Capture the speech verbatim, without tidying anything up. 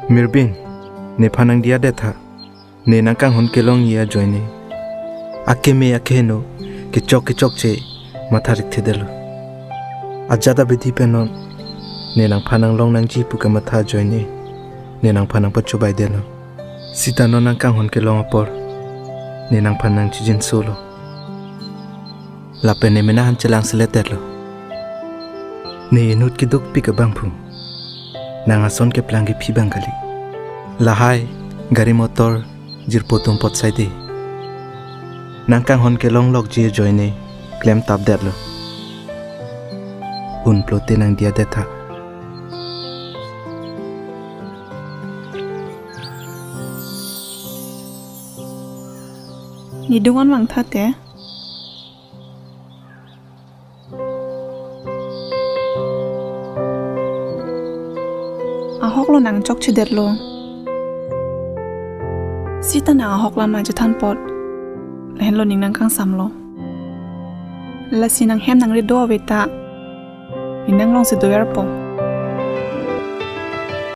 Mirbin, nephan nangdiyadet tha. Ne nangkanghon kelongji ajoine akeme akeheno kechok kechokche matha rikthedetlo. Ajat abidi pen non ne nangphan nanglong nangji pu kamatha ajoine ne nangphan nangpachobaidetlo. Sita non nangkanghon kelong apor ne nangphan nangchijinsolo. Lapen ne mena han chelangseletdetlo. Ne inut kedukpik abangphu nang ason keplang kephi abang kali. Lahai gari motor jirpo atum apot saide nangkanghon kelonglokji ajoine klemtapdetlo. Unplote nangdiyadet tha. Nidung-an vangtha te. Ahoklo nang chokchedetlo. Sita nang ahok lam ajathan apot lahenlo ning nangkangsamlo. Lasi nang hem nangri do ave ta ning nanglongsi doverpo.